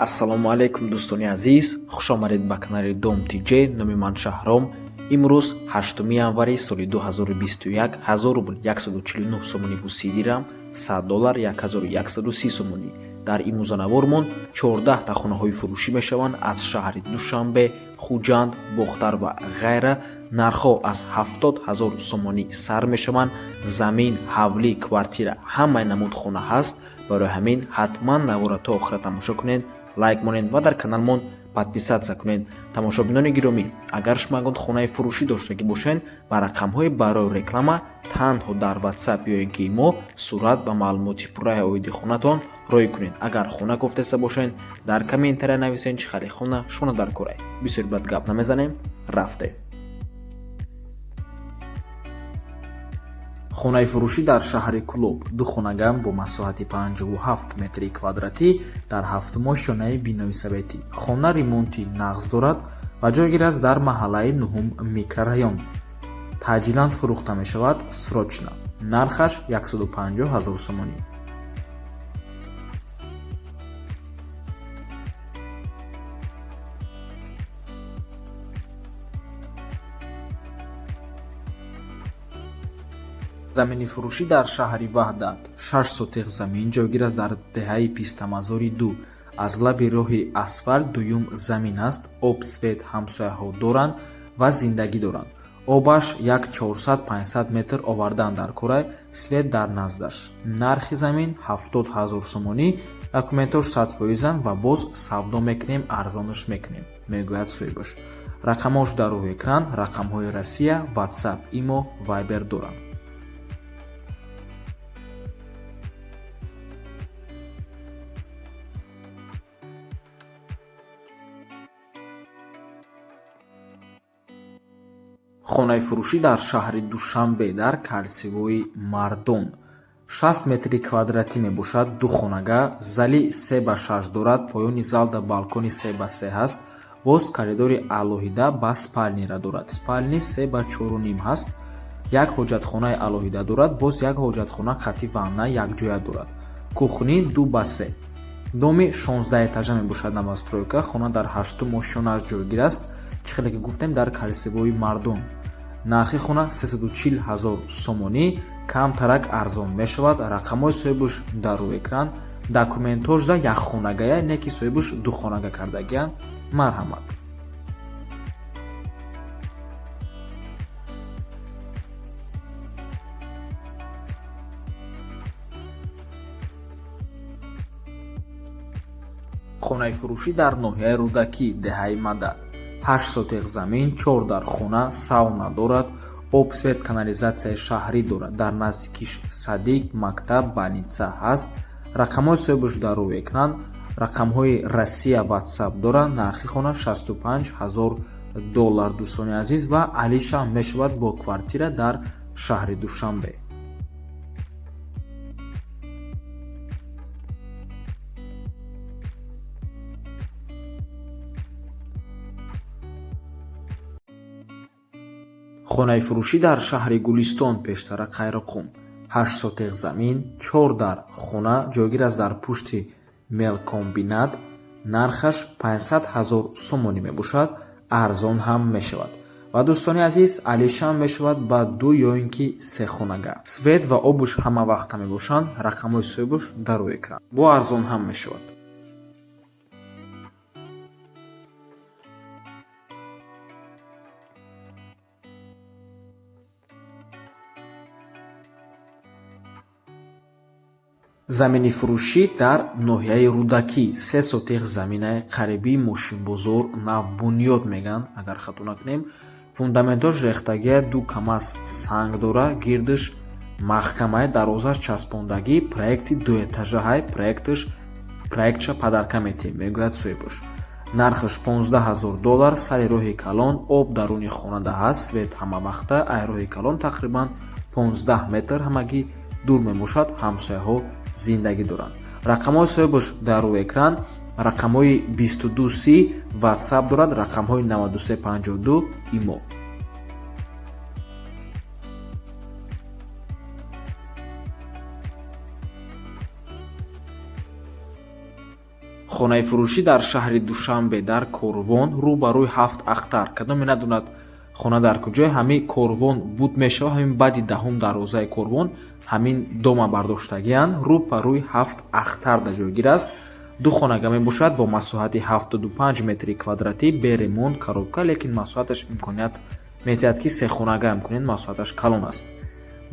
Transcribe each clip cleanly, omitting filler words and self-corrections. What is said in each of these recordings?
Ассалому алайкум, дӯстони азиз, хушомадед ба канали Дом ТЖ. Номи ман Шаҳром. Имрӯз 8 январи соли 2021, 1000 рубл 149 сомонӣ бу 30 дирам, 100 доллар 1130 сомонӣ. Дар имрӯзанавормон 14 та хонаҳои фурӯшӣ мешаванд аз шаҳри Душанбе, Хуҷанд, Бохтар ва ғайра. Нархҳо аз 70 ҳазор сомонӣ сар мешаванд. Замин, ҳавлӣ, квартира, ҳамаи намуд хона ҳаст. Барои ҳамин ҳатман навора то охира тамошо кунед, лайк монед ва дар каналмон подписаться кунед. Тамошобинони гиромӣ, агар шумо ягон хонаи фурӯшӣ доштагӣ бошед, ба рақамҳои барои реклама танҳо дар Ватсап ё ин ки мо сурат ва маълумоти пурраи оиди хонатон рой кунед. Агар хона кофтеста бошед, дар комментария нависед, чӣ хеле хона шумо дар корай. Бисёр бад гап намезанем, рафтем. Хонаи фурӯшӣ дар шаҳри Кӯлоб, ду хонагам бо масоҳати 57 метри квадратӣ дар ҳафтум ошёнаи бинои советӣ. Хона ремонти нағз дорад ва ҷойгир аст дар маҳаллаи нуҳум микрорайон. Таъҷилан фурӯхта мешавад, срочно. Нархаш 150 ҳазор сомонӣ. Замини фурӯшӣ дар шаҳри Ваҳдат, 6 сотих замин, ҷойгир аст дар деҳаи Пистамазори 2, аз лаби роҳи асфалт дуюм замин аст. Об, свет, ҳамсояҳо доранд ва зиндагӣ доранд. Обаш як 400-500 метр овардан дар корай, свет дар наздаш. Нархи замин 70 ҳазор сомонӣ. Документош 100%-анд ва боз савдо мекунем, арзонаш мекунем, мегӯяд соҳибаш. Рақамош дар рӯи экран, рақамҳои Россия, Ватсап, Имо, Вайбер доранд. Хонаи фурӯшӣ дар шаҳри Душанбе дар Кольцевои Мардон, 60 метри квадратӣ мебошад. Ду хонага, зали 3 ба 6 дорад, поёни залда балкони 3 ба 3 ҳаст, боз коридори алоҳида ба спальнира дорад, спальни 3 ба 4,5 ҳаст. Як ҳоҷатхонаи алоҳида дорад, боз як ҳоҷатхона хати ванна якҷоя дорад. Кухни 2 ба 3. Доми 16 этажа мебошад, новостройка. Хона дар ҳаштум ошёнааш ҷойгир аст. Чӣ хеле ки гуфтем, дар Кольцевои Мардон. Нархи хона 340 ҳазор сомонӣ, камтарак арзон мешавад. Рақамҳои соҳибаш дар рӯи экран. Документошда якхонагая, не ки соҳибаш духонага кардагиянд. Марҳамат. Хонаи фурӯшӣ дар ноҳияи Рӯдакӣ, деҳаи Мадад, 8 сотих замин, чор дар хона, сауна дорад, об, свет, канализатсияи шаҳрӣ дорад. Дар наздикиш садик, мактаб, больница ҳаст. Рақамҳои соҳибаш дар рӯи экран, рақамҳои Россия, Ватсап доранд. Нархи хона 65 ҳазор доллар, дӯстони азиз, ва алишам мешавад бо квартира дар шаҳри Душанбе. Хонаи фурӯшӣ дар шаҳри Гулистон, пештара Қайроқум, 8 сотих замин, чор дар хона, ҷойгир аст дар пушти мелкомбинат. Нархаш 500 ҳазор сомонӣ мебошад, арзон ҳам мешавад. Ва, дӯстони азиз, алишам мешавад ба ду ё ин ки се хонага. Свет ва обуш ҳама вақта мебошанд. Рақамҳои соҳибуш дар рӯи экран. Бо арзон ҳам мешавад. Замини фурӯшӣ дар ноҳияи Рӯдакӣ, 3 сотих заминаи қариби мошинбозор, навбунёд мегӯянд, агар хато накунем. Фундаментош рехтагия, ду камаз санг дора, гирдиш маҳкамай, дарвозаш часпондагӣ. Проекти дуэтажаҳай, проектш проектша подарка метиҳем, мегӯяд соҳибаш. Нархаш 15 ҳазор доллар. Сари роҳи калон, об даруни хонада ҳаст, свет ҳамавақта. Ай роҳи калон тақрибан 15 метр ҳамагӣ дур мебошад. Ҳамсояҳо зиндагӣ доранд. Рақамҳои соҳибаш дар рӯи экран, рақамҳои 2230 Ватсап дорад, рақамҳои 9352 Имо. Хонаи фурӯшӣ дар шаҳри Душанбе дар Корвон рӯ ба рӯи ҳафт ахтар. Кадоме надонад хона дар куҷое, ҳамин Корвон буд мешавад, ҳамин баъди даҳум дарвозаи Корвон ҳамин дома бардоштагианд, рӯ ба рӯи ҳафт ахтар дар ҷойгир аст. Ду хонага мебошад бо масоҳати 75 метри квадратӣ, бе ремонт, коробка, лекин масоҳаташ имконият метиҳад, ки се хонагаам кунед, масоҳаташ калон аст.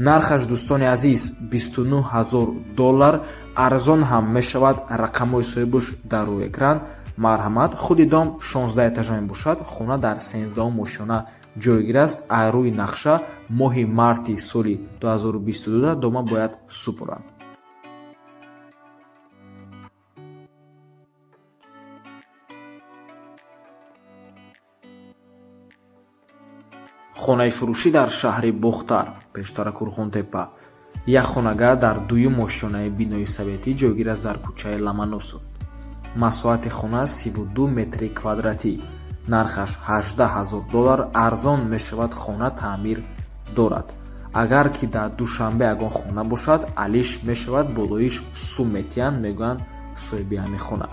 Нархаш, дӯстони азиз, 29 ҳазор доллар, арзон ҳам мешавад. Рақамҳои соҳибаш дар рӯи экран, марҳамат. Худи дом 16 этажа мебошад, хона дар 13-ум ошёна ҷойгир аст. Аз рӯи нақша моҳи марти соли 2022 дома бояд супоранд. Хонаи фурӯшӣ дар шаҳри Бохтар, пештара Курғонтепа, як хонага дар дуюм ошёнаи бинои советӣ ҷойгир аст дар кӯчаи Ломоносов. Масоҳати хона 32 метри квадратӣ, нархаш 18 ҳазор доллар, арзон мешавад, хона таъмир дорад. Агар ки дар Душанбе ягон хона бошад, алиш мешавад, болоиш сум метиҳанд, мегӯянд соҳиби ҳамин хона.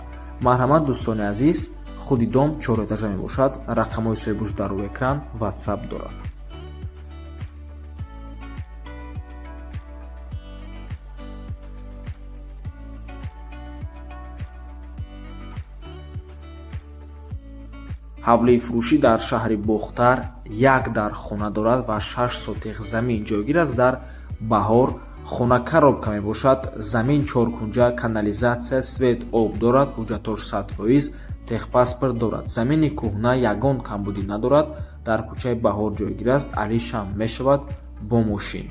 Марҳамат, дӯстони азиз, худи дом чорэтажа мебошад, рақамҳои соҳибаш дар рӯи экран, WhatsApp дорад. Ҳавлии фурӯшӣ дар шаҳри Бохтар як дар хона дорад ва 6 сотих замин, ҷойгир аст дар Баҳор. Хона коробка мебошад, замин чоркунҷа, канализатсия, свет, об дорад, ҳуҷҷатош 100%, техпаспорт дорад. Замини кӯҳна, ягон камбудӣ надорад, дар кӯчаи Баҳор ҷойгир аст, алишам мешавад бо мошин.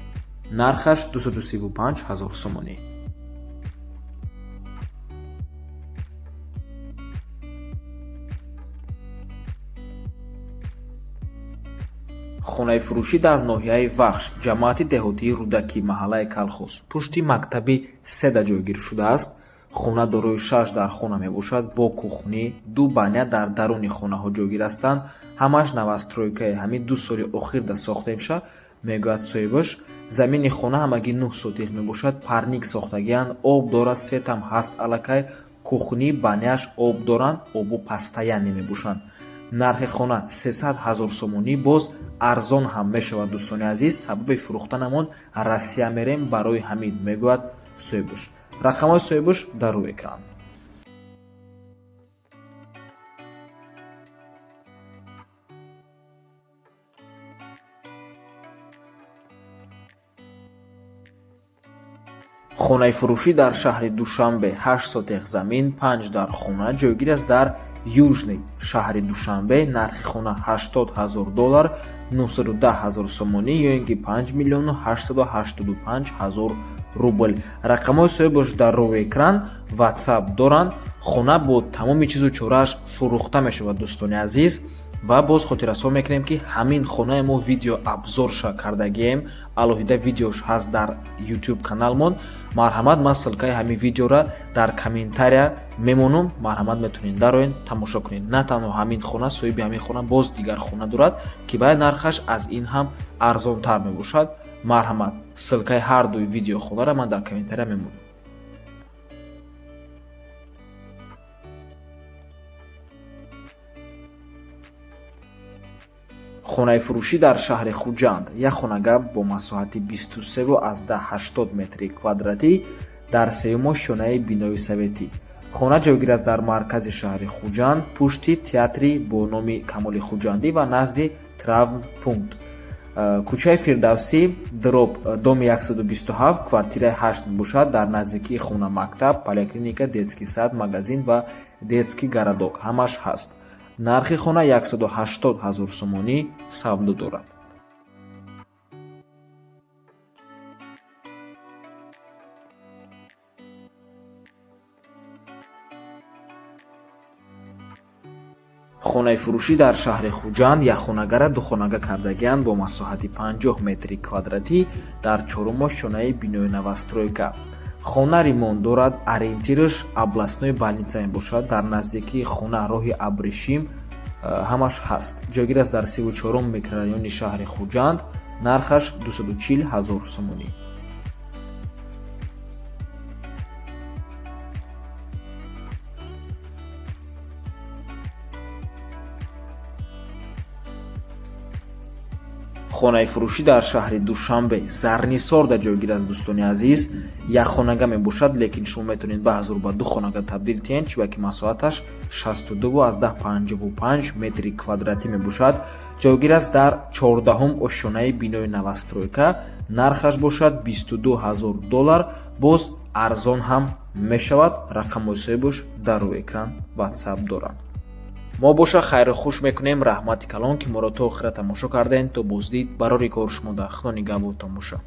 Нархаш 235 ҳазор сомонӣ. Хонаи фурӯшӣ дар ноҳияи Вахш, ҷамоати деҳотии Рӯдакӣ, маҳаллаи Калхоз, пушти мактаби седа ҷойгир шудааст. Хона дорои шаш дар хона мебошад бо кухни, ду баня дар даруни хонаҳо ҷойгир ҳастанд. Ҳамаш новостройкаи, ҳамин 2 соли охир да сохтемша, мегӯяд соҳибаш. Замини хона ҳамагӣ 9 сотих мебошад, парник сохтагианд, об дорад, светам ҳаст аллакай, кухни, баняш об доранд, обу пастаяне мебошанд. Нархи хона 300 ҳазор сомонӣ, боз арзон ҳам мешавад, дӯстони азиз. Сабаби фурӯхтанамон Россия мерем, барои ҳамин, мегӯяд соҳибаш. Рақамҳои соҳибаш дар рӯи экран. Хонаи фурӯшӣ дар шаҳри Душанбе, 8 сотих замин, 5 дар хона, ҷойгир аст дар Южный шаҳри Душанбе. Нархи хона 80 ҳазор доллар, 910 ҳазор сомонӣ ё ин ки 5 миллиону 885 ҳазор рубл. Рақамҳои соҳибаш дар рӯи экран, WhatsApp доранд. Хона бо тамоми чизу чорааш фурӯхта мешавад, дӯстони азиз. Ва боз хотиррасон мекунем, ки ҳамин хонаи мо видео обзорша кардагием, алоҳида видеош ҳаст дар YouTube каналмон. Марҳамат, ман ссылкаи ҳамин видеора дар комментария мемонам, марҳамат, метавонед дароен, тамошо кунед. На танҳо ҳамин хона, соҳиби ҳамин хона боз дигар хона дорад, ки баъд нархаш аз ин ҳам арзонтар мебошад. Марҳамат, ссылкаи ҳар дуи видео хонаро ман дар комментария мемонам. Хонаи фурӯшӣ дар шаҳри Хуҷанд, як хонага бо масоҳати 23,80 метри квадратӣ дар сеюм ошёнаи бинои советӣ. Хона ҷойгир аст дар маркази шаҳри Хуҷанд, пушти театри бо номи Камоли Хуҷандӣ ва назди травмпункт. Кӯчаи Фирдавсӣ, дробь доми 127, квартираи 8 мебошад. Дар наздикии хона мактаб, поликлиника, детский сад, магазин ва детский городок ҳамаш ҳаст. Нархи хона 180 ҳазор сомонӣ, савдо дорад. Хонаи фурӯшӣ дар шаҳри Хуҷанд, якхонагара духонага кардагианд бо масоҳати 50 метри квадратӣ дар чорум ошёнаи бинои новостройка. Хона ремонт дорад, ориентираш областной больница мебошад. Дар наздикии хона роҳи Абрешим ҳамаш ҳаст. Ҷойгир аст дар 34-ум микрорайони шаҳри Хуҷанд, нархаш 240 ҳазор сомонӣ. Хонаи фурӯшӣ дар шаҳри Душанбе, Зарнисорда ҷойгир аст, дӯстони азиз. Як хонага мебошад, лекин шумо метавонед ба ҳазур ба ду хонага табдил диҳед, чунки масоҳаташ 62,55 метри квадратӣ мебошад. Ҷойгир аст дар 14-ум ошёнаи бинои новостройка. Нархаш бошад 22 ҳазор доллар, боз арзон ҳам мешавад. Рақамҳои соҳибаш дар рӯи экран, Ватсап доранд. Мо боша хайру хуш мекунем. Раҳмати калон, ки моро то охира тамошо кардем. То боздид, барори кор шумо дар худо нигаҳбонтон бошад.